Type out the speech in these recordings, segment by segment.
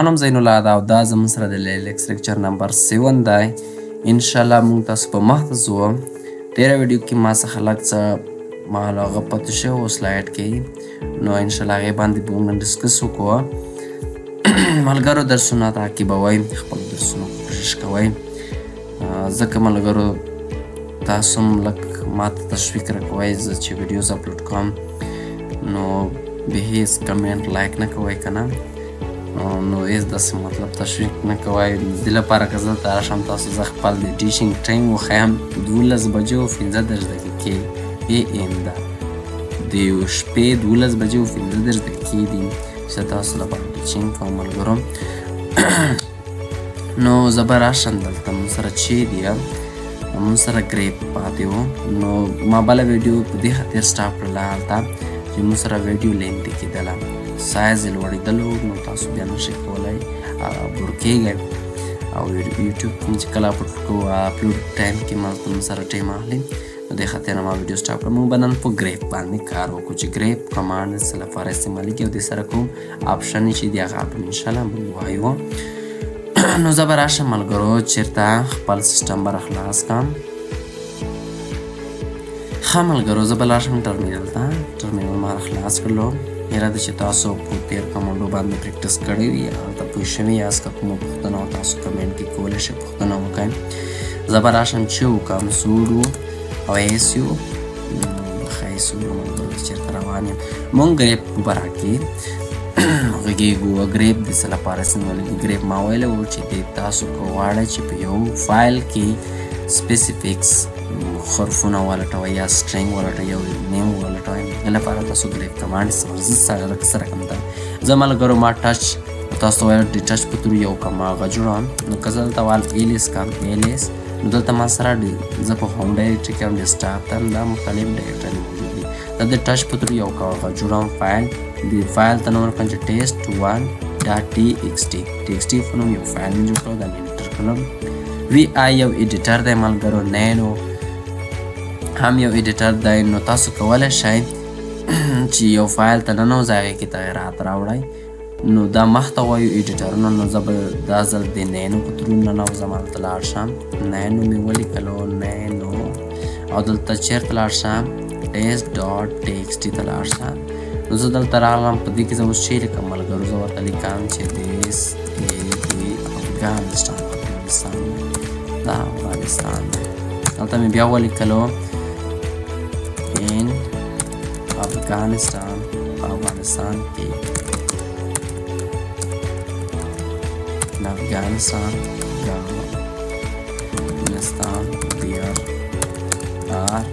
نوم زین الله ده او دا زموږ سره د لینکس لیکچر نمبر 7 دی. انشاءالله موږ تاسو په مخ ته ځو. تېره ویډیو کې ما څخه لږ څه مال هغه پاتې شوی و slide کې، نو انشاءالله هغې باندې به موږ discuss وکړو. ملګرو درسونه تعقیبوئ، خپلو درسونو کوشش کوئ، ځکه ملګرو تاسو هم لږ ماته تشویق راکوئ. زه چې videos upload کوم نو به هیڅ comment like نه کوئ که نه، نو هیڅ داسې مطلب تشویق نه کوئ. د دې لپاره که زه دلته راشم تاسو زه خپل د teaching time وښیم، 12 بجې او 35 دقیقې AM ده، د شپې 12 بجې او 35 دقیقې دي چې تاسو لپاره teaching کوم ملګرو. نو زه به راشم دلته مونږ سره چې دي، مونږ سره grep پاتې و. نو ما بله ویډیو په دې خاطر stop کړله هلته چې مونږ سره ویډیو lengthy کېدله، سایز یې لوړېدلو، نو تاسو بیا نشئ کولی bore کېږئ. او یوټیوب کې چې کله اپلوډ کوو، upload time کې ما مونږ سره time اخلي، نو دې خاطر ما ویډیو stop کړه. مونږ به نن په grep باندې کار وکړو چې grep command څه لپاره استعمالېږي او دې سره کوم option چې دی هغه به انشاءالله مونږ وایو. نو زه به راشم ملګرو چېرته خپل سیستم به راخلاص کړم. ښه ملګرو، زه به لاړ شم ټرمینل ته. ټرمینل ما راخلاص کړلو. هیله ده چې تاسو په تېر command و باندې practice کړی وي، هلته پوه شوي یاست. که کومه پوښتنه وه تاسو کمنټ کې کولی شئ پوښتنه وکړئ. زه به راشم چې وکړم sudo او su. ښه sudo ملګرو، چېرته روان یم؟ مونږ grep په باره کې غږېږو. grep د څه لپاره استعمالېږي؟ grep ما ویلی و چې د تاسو که غواړئ چې په یو فایل کې specifics حرفونه ولټوئ یا string ولټوئ یا name ولټوئ، د لپاره تاسو grep command استعمال. زه څه رقم ده؟ زه ملګرو ما touch تاسو ته ویل د touch په through یو کم هغه جوړوم. نو که زه دلته وال ls کم ls، نو دلته ما سره زه په home directory کې هم desktop ته دا مختلف directory موجود دي. دا د touch په through یو هغه جوړوم فایل، د فایل ته نوم ورکړم چې test1.txt. txt په نوم یو فایل مې جوړ کړو، دا مې enter کړم. vi یو editor دی ملګرو، nano هم یو editor دی. نو تاسو کولی شئ چې یو فایل ته ننوځئ، هغې کې تغیرات راوړئ. نو دا مخته وایو editor ونه. نو زه به دا ځل د نینو په through ننوځم. هلته لاړ شم، نینو مې ولیکلو، نینو، او دلته چېرته لاړ شم؟ test.txt ته لاړ شم. نو زه دلته راغلم، په دې کې زه اوس چې لیکم ملګرو، زه ورته لیکم چې this is the افغانستان، افغانستان دا افغانستان دی. دلته مې بیا ولیکلو in افغانستان، په افغانستان کې، in افغانستان افغانستان there are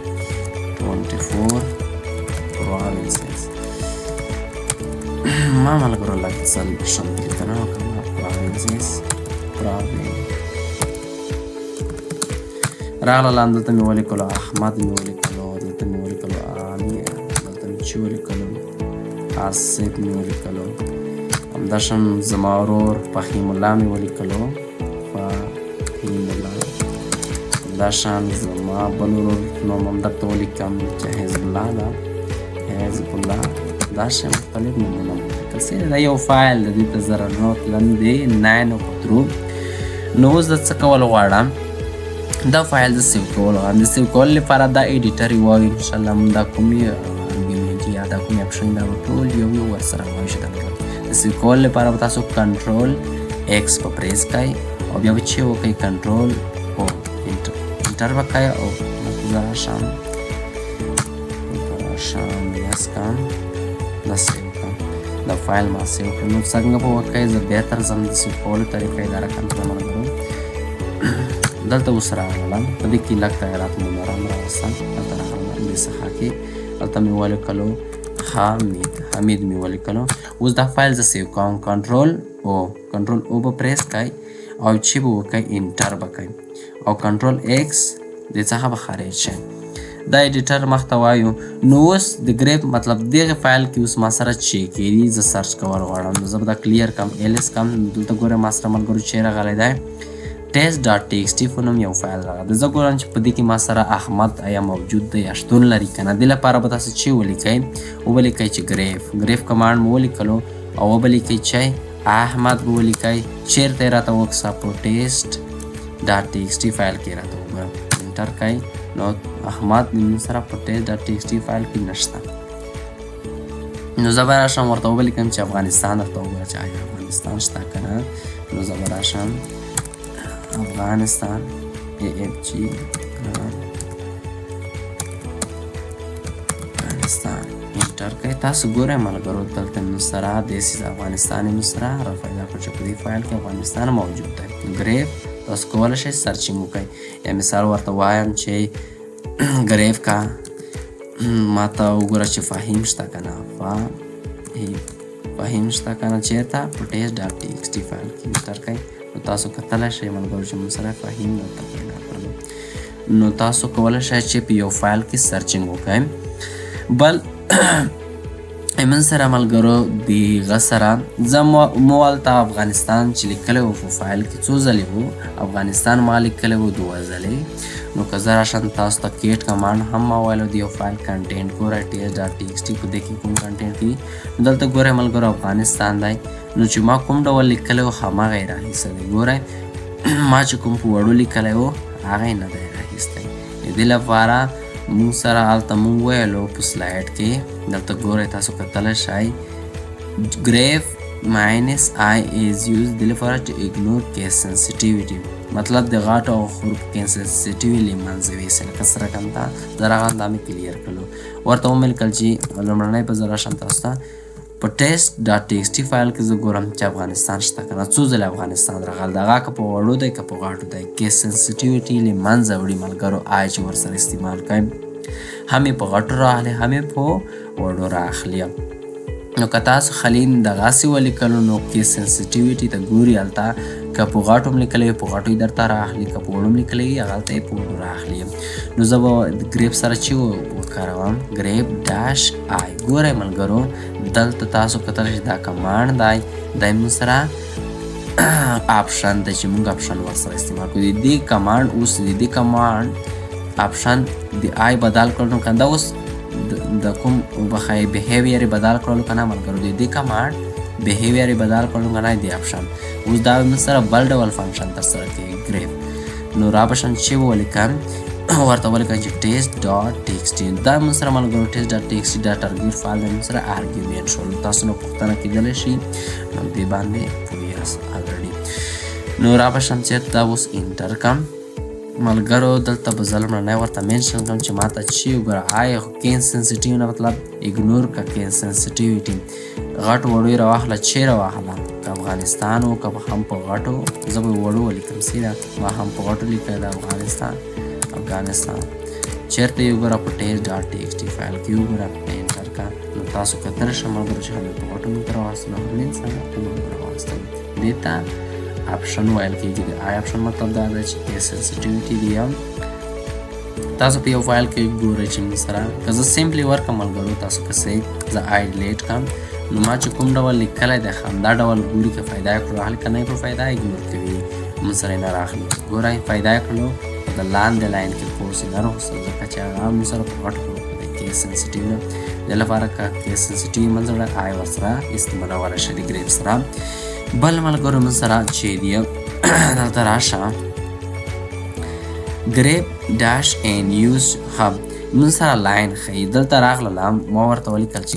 24 provinces. ما ملګرو لږ ځل شم لیکنه وکړم. provinces، province راغله. دلته مې ولیکلو احمد مې ولیکلو، دلته مې ولیکلو علي، دلته مې چې ولیکلو آصف مې ولیکلو، همداشان زما ورور فهیم الله مې ولیکلو، فهیم الله. همداشان زما بل ورور نوم هم درته ولیکم چې حزب الله ده، حزب الله. داسې مختلف نومونه مې ولیکل. صحیح، دا یو فایل د دې ته زه راننوتلم د nano په through. نو اوس زه څه کول غواړم؟ دا فایل زه save کول غواړم. د save کولو لپاره دا editor وایو. انشاءالله موږ دا کومې argument یا دا کومې option دا ټول یو یو ورسره وایو چې دا مطلب د save کولو لپاره به تاسو control X په پریس کړئ او بیا به چې وکړئ control O، enter به کړئ. او زه راشم، راشم yes کم، دا save کړم، دا فایل ما save کړم. نو څنګه به وکړئ؟ زه بیا تر ځم د save کولو طریقه دا رقم کړم ملګرو. دلته اوس راغلم، په دې کې لږ تغیرات مو نور هم راوستل. دلته راغلم دې څخه کې دلته مې ولیکلو حمید، حمید مې ولیکلو. اوس دا فایل زه save کوم. control O، control O به پریس کړئ او چې به وکړئ enter به کړئ او control X دې څخه به خارج شئ. دا editor مخته وایو. نو اوس د grep مطلب دغه فایل کې اوس ما سره چې کېږي زه search کول غواړم. نو زه به دا clear کم، ls کم. دلته ګوره ما سره ملګرو چې راغلی دی test.txt په نوم یو فایل راغلی. زه ګورم چې په دې کې ما سره احمد آیا موجود دی یا شتون لري که نه. دې لپاره به تاسو چې ولیکئ، وبه لیکئ چې grep، grep command مو ولیکلو او وبه لیکئ چې احمد به ولیکئ. چېرته یې راته وکسه؟ په test.txt فایل کې راته وګوره. enter کړئ، نو احمد موږ سره په test.txt فایل کې نشته. نو زه به راشم ورته ولیکم چې افغانستان درته وګوره چې آیا افغانستان شته که نه. نو زه به راشم افغانستان، AFG افغانستان، enter کړئ. تاسو ګورئ ملګرو، دلته موږ سره this is افغانستان موږ سره را پیدا کړ چې په دې فایل کې افغانستان موجود دی. grep تاسو کولی شئ searching وکړئ، یا مثال ورته وایم چې grep کا، ما ته وګوره چې فهیم شته که نه. فهیم شته که نه؟ چېرته؟ په test.txt فایل کې. enter کړئ، نو تاسو کتلی شئ ملګرو چې موږ سره فهیم دلته پیدا کړلو. نو تاسو کولی شئ چې په یو فایل کې searching وکړئ. بل ایمن سره ملګرو د غ سره زه مو هلته افغانستان چې لیکلی و په فایل کې، څو ځلې وو افغانستان؟ ما لیکلی و دوه ځلې. نو که زه راشم تاسو ته cat command هم ما ویلو، د یو فایل content ګوره، test.txt، په دې کې کوم content دي؟ نو دلته ګورئ ملګرو، افغانستان دی. نو چې ما کوم ډول لیکلی و، هماغه یې راخیستی دی. ګورئ، ما چې کوم په وړو لیکلی و، هغه یې نه دی راخیستی. د دې لپاره موږ سره هلته موږ ویلو په slide کې، دلته ګورئ، تاسو کتلی شئ، grep -i is used د لپاره چې ignore case sensitivity، مطلب د غاټو او حروف case sensitivity له منځه ویسي. لکه څه رقم ته زه راغلم، دا مې clear کړلو، ورته ومې لیکل چې لومړنی به زه راشم تاسو ته په test.txt فایل کې زه ګورم چې افغانستان شته که نه. څو ځلې افغانستان راغلی؟ دغه که په وړو دی که په غاټو دی، case sensitivity له منځه وړي ملګرو. i چې ورسره استعمال کوي، هم یې په غټو راغلي، هم یې په وړو راخلي. نو که تاسو خلین دغسې ولیکلو، نو case sensitivity ته ګوري هلته، که په غټو هم لیکلی، په غټو یې درته راخلي، که په وړو هم لیکلی، هغلته یې په وړو راخلي. نو زه به grep سره چې وکاروم grep -i. ګورئ ملګرو، دلته تاسو کتلی شئ، دا command دی، دی موږ سره option دی چې موږ option ورسره استعمال کړو د دې command. اوس د دې command option د i بدل کړو، نو که دا اوس د کوم وبخښئ behavior بدل کړلو که نه ملګرو، د دې command behavior بدل کړلو که نه، د option اوس دا موږ سره بل ډول function ترسره کوي grep. نو را به شم چې ولیکم، ورته ولیکم چې test.txt. دا موږ سره ملګرو test.txt دا target فایل دی، موږ سره argument شول. تاسو نو پوښتنه کېدلی شي، نو دې باندې پوه یاست already. نو را به شم چې دا اوس enter کم ملګرو، دلته به زه لومړنی ورته mention کړم چې ماته چې وګوره i case sensitive نه، مطلب ignore که case sensitivity، غټ وړو یې راواخله. چې راواخله، که افغانستان و که هم په غټو، زه به وړو ولیکم. صحیح ده، ما هم په غټو لیکلی د افغانستان. افغانستان چېرته یې وګوره؟ په test.txt فایل کې وګوره. enter کا، نو تاسو کتلی شئ ملګرو چې هم یې په غټو موږ ته راواستلو، هم یې څنګه په موږ راواستلو. دې ته option ویل کېږي. د i option مطلب دا دی چې case sensitivity دی. تاسو په یو فایل کې ګورئ چې موږ سره که زه simply ورکم ملګرو، تاسو که زه i delete کړم، نو ما چې کوم ډول لیکلی دی، همدا ډول ګوري، که پیدا یې کړو راخلي، که نه یې کړو پیدا، ignore کوي، موږ سره یې نه راخلي. ګورئ، پیدا یې کړلو، خو د لاندې line کې خو اوس یې نه راوستل، ځکه چې هغه موږ سره په غټو حروفو دی، case sensitive نه. د لپاره که case sensitive منځه وړی، i ورسره استعمالولی شئ د grep سره. بل ملګرو موږ سره چې دی، دلته راشه، grep -n use هم موږ سره line ښیي. دلته راغلله، ما ورته ولیکل چې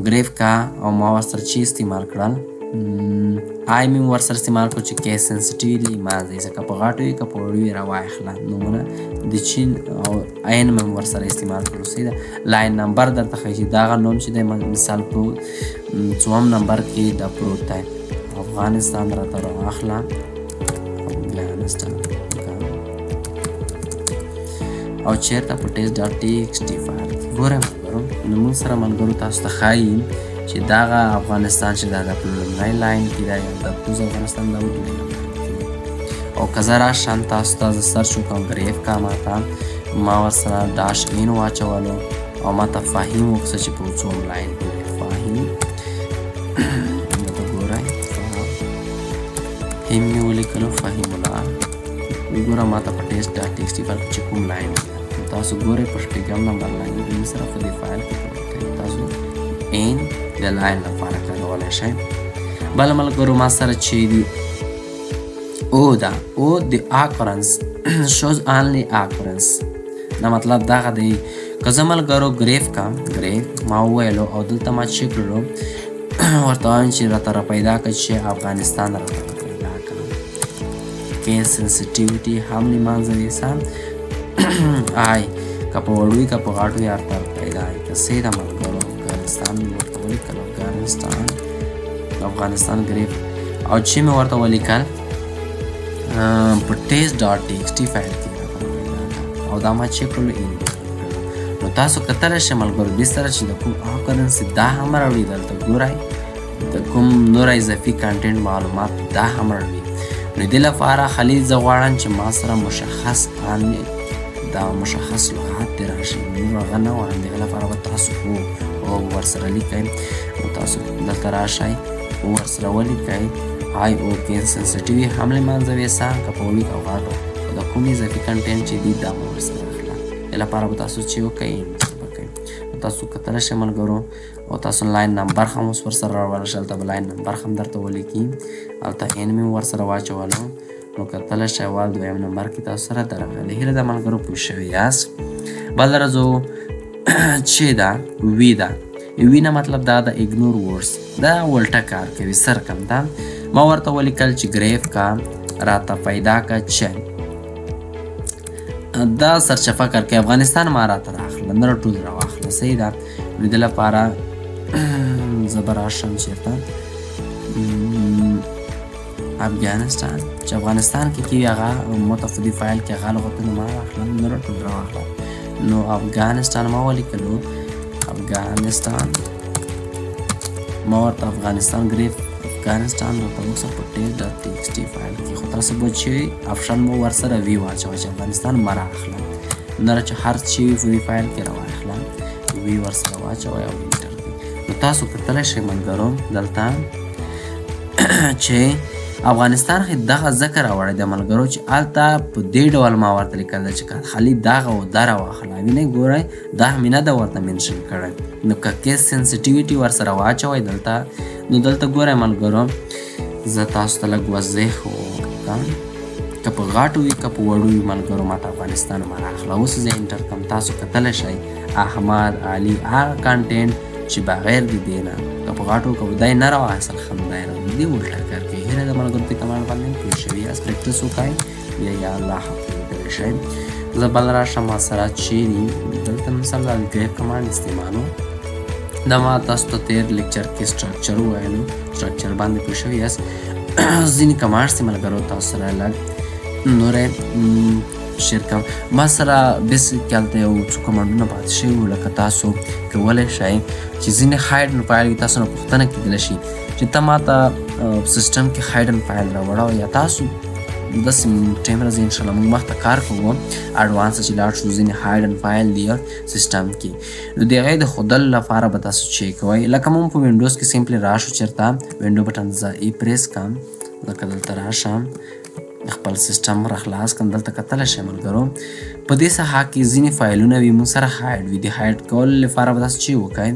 grep کا او ما ورسره چې استعمال کړل، i مې ورسره استعمال کړو چې case sensitivity منځه یې، که په غټو یې که په وړو یې راواخله نومونه د چین، او n مې ورسره استعمال کړو. صحیح ده، line number درته ښیي چې دغه نوم چې دی، مثال په څوم نمبر کې دا پروت دی. افغانستان راته راواخله، افغانستان، او چېرته؟ په test.txt فایل کې. ګورئ ملګرو، نو موږ سره ملګرو تاسو ته ښایي چې دغه افغانستان چې دا د په لومړی line کې دی او د کوز افغانستان دا په دویم line کې دی. او که زه راشم تاسو ته زه search وکړم، grep کا، ماته ما ورسره -n واچولو او ماته فهیم وکړه چې په څوم line کې دی فهیم. دلته ګورئ، فهیم مې ولیکلو، فهیم الله. وګوره ماته په test.txt فایل کې چې کوم line دی. تاسو ګورئ، په شپږم نمبر line کې سره په دې فایل کې پروت دی. تاسو n د line لپاره کارولی شئ. بل ملګرو ما سره چې دي O ده، O د occurrence، shows only occurrence. دا مطلب دغه دی که زه ملګرو grep کم، grep ما وویلو او دلته ما چې کړلو ورته وایم چې راته را پیدا کړه چې افغانستان راته را پیدا کړه. case sensitivity هم له منځه یوسه، آی که په وړو وي که په غټو وي هرته پیدا که صحیح ده ملګرو. افغانستان مې ورته ولیکل، افغانستان، افغانستان grep او چې مې ورته ولیکل په test.txt فایل کې راته پیدا کړه او دا ما چې کړلو enter. نو تاسو کتلی شئ ملګرو دې سره چې د کوم occurrence دا هم راوړي. دلته ګورئ د کوم نور اضافي content معلومات دا هم راوړي. نو دې لپاره خالي زه غواړم چې ما سره مشخص آن دا مشخص لغات دې راشي، نور هغه نه غواړم. د هغې لپاره به تاسو O ورسره لیکئ. نو تاسو دلته راشئ، O ورسره ولیکئ، آی O case sensitive هم له منځه ویسه، که په وړو او غټو د کوم اضافي content چې دي دا مه ورسره اخله. دې لپاره به تاسو چې وکئ enter به کوئ. نو تاسو کتلی شئ ملګرو او تاسو line number هم اوس ورسره راوړل شئ. هلته به line number هم درته ولیکي، هلته N مې ورسره واچولو. نو کتلی شئ اول دویم نمبر کې تاسو سره درغلی. هیله ده ملګرو پوه شوي یاست. بل راځو چې دا V ده. V نه مطلب دا د ignore words، دا الټه کار کوي سر کم ده. ما ورته ولیکل چې grep کا راته پیدا کا چې دا سرچپه کار کوي افغانستان ما راته راخله، نور ټول راواخله. صحیح ده. نو دې لپاره زه به راشم چېرته افغانستان، چې افغانستان کې کېږي هغه متفدي فایل کې هغه لغتونه ما راخله، نور ټول راواخله. نو افغانستان ما ولیکلو، افغانستان ما ورته افغانستان grep افغانستان راته وکړه په test.txt فایل کې. خو تاسو به چې option مو ورسره V واچوه چې افغانستان مه راخله، نور چې هر څه وي په دې فایل کې راواخله، V ورسره واچوئ او enter کړئ. نو تاسو کتلی شئ ملګرو دلته چې افغانستان کې دغه ذکر راوړی دی ملګرو چې هلته په دې ډول ما ورته لیکل ده چې که خالي دغه او دا راواخله. وینئ ګورئ دا مې نه ده ورته mention کړی. نو که case sensitivity ورسره واچوئ دلته، نو دلته ګورئ ملګرو زه تاسو ته لږ واضح وکړم که په غټو وي که په وړو وي ملګرو ماته افغانستان مه راخله. اوس زه enter کړم، تاسو کتلی شئ احمد علي هغه content چې بغیر د دې نه که په غټو که دی نه راواخیستل خندی راوړي دې الټه کار کوي. هیله ده ملګرو دې command باندې پوه شوي یاست، practice وکړئ. بیا یا الله حافظ شئ. زه بل راشم ما سره چې دي دلته مثال د grep command استعمالو. دا ما تاسو ته تېر lecture کې structure وویلو، structure باندې پوه شوي یاست. ځینې commands دي ملګرو تاسو سره لږ نورې share کوم. ما سره basic هلته یو څو command ونه پاتې شوي وو، لکه تاسو کولی شئ چې ځینې hidden file تاسو نه پوښتنه کېدلی شي چې ته ماته سیستم کې hidden file راوړه، یا تاسو داسې ټایم راځي انشاءالله موږ مخته کار کوو advance چې لاړ شو ځینې hidden file دی سیستم کې، نو د هغې د ښودلو لپاره به تاسو چې کوئ لکه موږ په Windows کې simply راشو چېرته window button زه ای press کړم، لکه دلته راشم خپل سیستم را خلاص کړم. دلته کتلی شئ ملګرو په دې ساحه کې ځینې فایلونه وي موږ سره hide وي. د hide کولو لپاره به تاسو چې وکړئ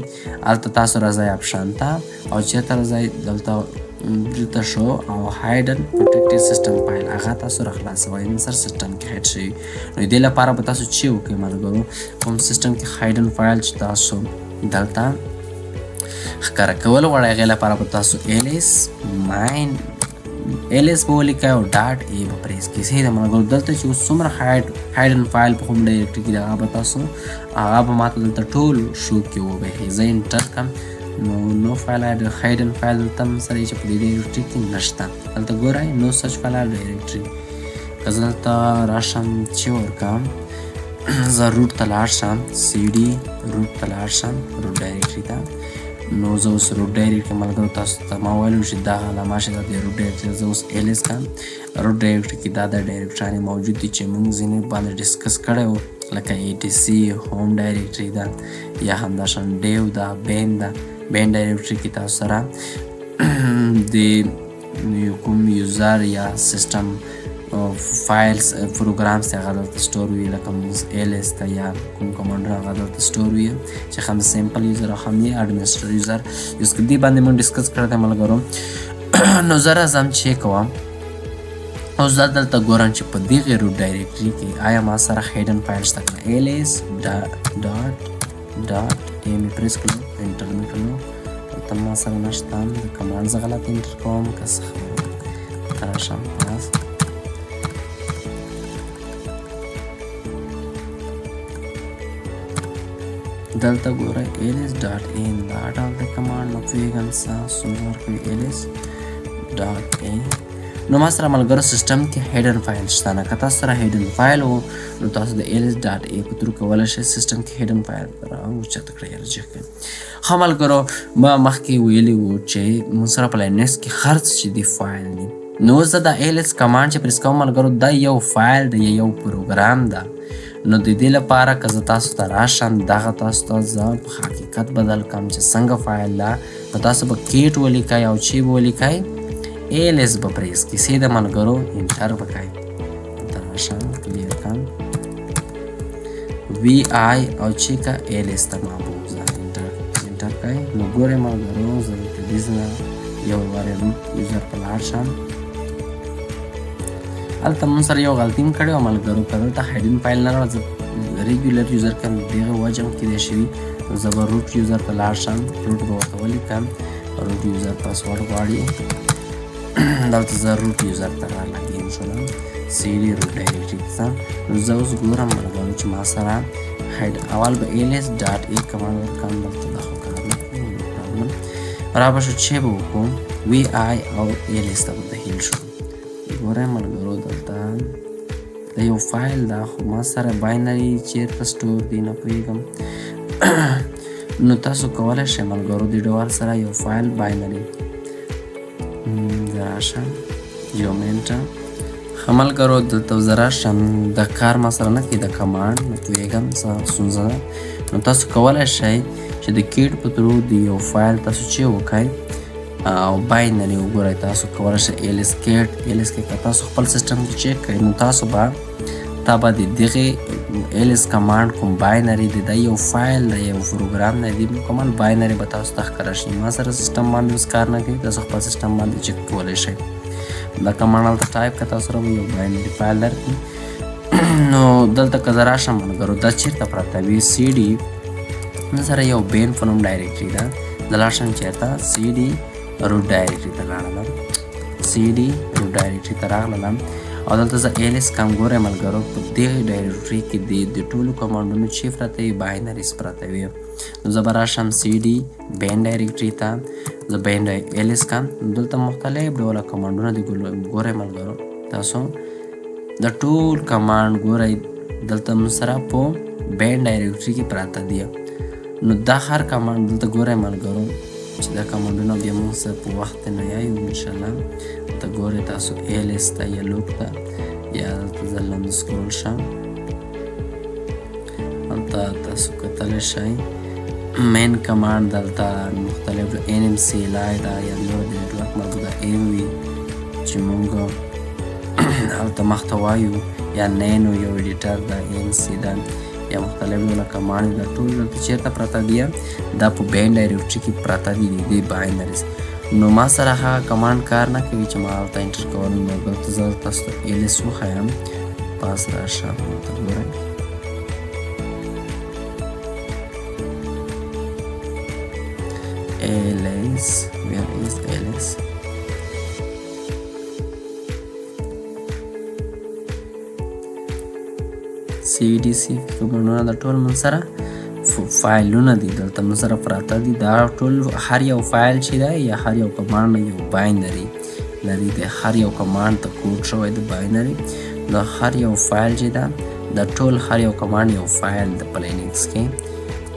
هلته تاسو راځئ option ته او چېرته راځئ دلته دلته شو او hidden protected system file هغه تاسو را خلاصوئ، موږ سره سیستم کې hide شوي. نو دې لپاره به تاسو چې وکړئ ملګرو کوم سیستم کې hidden file چې تاسو دلته ښکاره کول غواړئ هغې لپاره به تاسو ls min ls به ولیکئ او dot a به press کړئ. صحیح ده ملګرو. دلته چې اوس څومره hidden file په کوم directory کې هغه به تاسو هغه به ماته دلته ټول شو کې وبهي. زه enter کړم نو no file hidden file دلته هم سره چې په دې directory کې نشته. دلته ګورئ no such file directory. که زه دلته راشم چې ورکړم زه root ته لاړ شم، cd root ته لاړ شم، root directory ته. نو زه اوس root directory ملګرو تاسو ته ما ویل چې دا علامه چې دا د root directory زه اوس ls کړم. root directory کې دا د directory موجود دي چې موږ ځینې باندې discuss کړی و، لکه etc home directory ده یا همداشان dev ده، bin ده. bin directory کې تاسو سره د یو کوم user یا سیستم فایلز پروګرامز ته هغه دلته store وي، لکه موږ ls ته یا کوم کمانډونه هغه دلته store وي چې هم simple user او هم یې administrator user use کړي. دې باندې موږ discuss کړی دی ملګرو. نو زه راځم چې کوم اوس زه دلته ګورم چې په دغې root directory کې آیا ما سره hidden file شته که نه. ls dot dot a مې press کړو، enter مې کړو، دلته ما سره نشته. د command زه غلط enter کوم که څه خبره؟ راشم پاس دلته ګورئ ls dot a، دا ډول د command نه پوهېږم څه ستونزه ورکوي. ls dot a، نو ما سره ملګرو سیستم کې hidden file شته نه. که تاسو سره hidden file و نو تاسو د ls dot a په through کولی شئ سیستم کې hidden file را اوچت کړئ یا رجع کړئ. ښه ملګرو، ما مخکې ویلي وو چې موږ سره په Linux کې هر څه چې دي فایل دي. نو زه د ls command چې press کوم ملګرو، دا یو فایل دی، یو پروګرام ده. نو د دې لپاره که زه تاسو ته راشم دغه تاسو ته زه په حقیقت بدل کړم چې څنګه فایل ده، نو تاسو به cat ولیکئ او چې به ولیکئ ls به press کړئ، سیده ملګرو enter به کړئ. دلته راشم clear کړم vi او چې که ls ته ما بوځه enter کړئ. نو ګورئ ملګرو، زه دلته دې ځای یو وارې root user ته لاړ شم. هلته مونږ سره یو غلطي هم کړې وه ملګرو، که دلته hidden file نه راوړه زه regular user کم دغه وجه هم کېدای شي. نو زه به root user ته لاړ شم، root به ورته ولیکم، root user password غواړي. دلته زه root user ته را login شولم، cd root directory ته. نو زه اوس ګورم ملګرو چې ما سره hide اول به ls dot a command ورکړم. دلته دا خو کار نه کوي، no problem. را به شو چې به وکړو vi او ls ته به دخیل شو. ګورئ ملګرو، دلته د یو فایل دا خو ما سره binary چیرته store دی نه پوهېږم. نو تاسو کولی شئ ملګرو دې ډول سره یو فایل binary. زه راشم یو منټ. ښه ملګرو، دلته زه راشم، د کار ما سره نه کوي د command، نه پوهېږم څه ستونزه ده. نو تاسو کولی شئ چې د cat په through د یو فایل تاسو چې وکړئ او binary وګورئ. تاسو کولی شئ ls cat ls کې که تاسو خپل سیستم کې چک کړئ نو تاسو به تا به د دغې ls command کوم binary دی، دا یو فایل دی، یو پروګرام دی، دی مکمل binary به تاسو ته ښکاره شي. ما سره سیستم باندې اوس کار نه کوي، تاسو خپل سیستم باندې چک کولی شئ. دا command هلته ټایپ کړه، تاسو سره به یو binary file درکړي. نو دلته که زه راشم ملګرو، دا چېرته پرته وي؟ cd سره یو bin په نوم directory ده. زه لاړ شم چېرته؟ cd root directory ته لاړلم، cd root directory ته راغلم او دلته زه ls کم. ګورئ ملګرو، په دغې directory کې د ټولو کمانډونو چې پرته وي binaries پرته وي. نو زه به راشم cd bin directory ته، زه bin ls کم. دلته مختلف ډوله کمانډونه دي. ګورئ ملګرو، تاسو د ټول command ګورئ دلته موږ سره په bin directory کې پراته دي. نو دا هر command دلته ګورئ ملګرو چې دا کمانډونه بیا موږ سره په وخت نه یایو انشاءالله. دلته ګورئ تاسو ls ته یا look ته یا دلته زه لاندې scroll شم، دلته تاسو کتلی شئ man command، دلته مختلف nmcli دا یا نور د network مربوطه mv چې موږ هلته مخته وایو، یا nano یو editor ده، nc ده یا مختلف ډوله command، دا ټول دلته چېرته پراته دي؟ دا په bin directory کې پراته دي، د دې binaries. نو ما سره هغه command کار نه کوي چې ما هلته enter کول. نو دلته زه تاسو ته ls وښایم، پاس راشم، دلته ګورئ ls، where is ls؟ cd c کمانډونه دا ټول مونږ سره فایلونه دي، دلته مونږ سره پراته دي. دا ټول هر یو فایل چې دی یا هر یو command یو binary لري، د هر یو command ته کوډ شوی د binary. د هر یو فایل چې ده دا ټول هر یو command یو فایل د په Linux کې.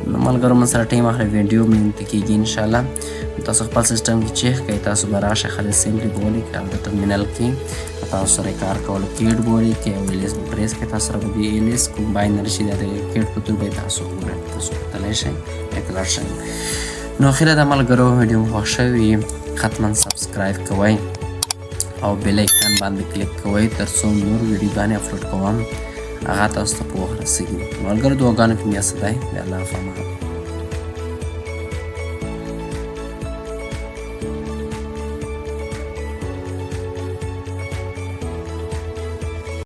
نو ملګرو مونږ سره ټایم اخلي، ویډیو مې کېږي انشاءالله. تاسو خپل سیستم کې چک کړئ، تاسو به راشئ خالي simply به ولیکئ هلته terminal کې تاسو سره کار کولو cat به ولیکئ او ls به press کړئ، تاسو سره به د ls کوم binary چې د cat په through به تاسو وګورئ، تاسو کتلی شئ اطلاع شئ. نو هیله ده ملګرو ویډیو مو خوښ شوي، حتما subscribe کوئ. او بیل ایکن باندې کلیک کوئ ترڅو نور ویډیوګانې اپلوډ کوم هغه تاسو ته په وخت رسیږي. ملګرو دعاګانو کې مې یاد ساتئ. د الله په امان.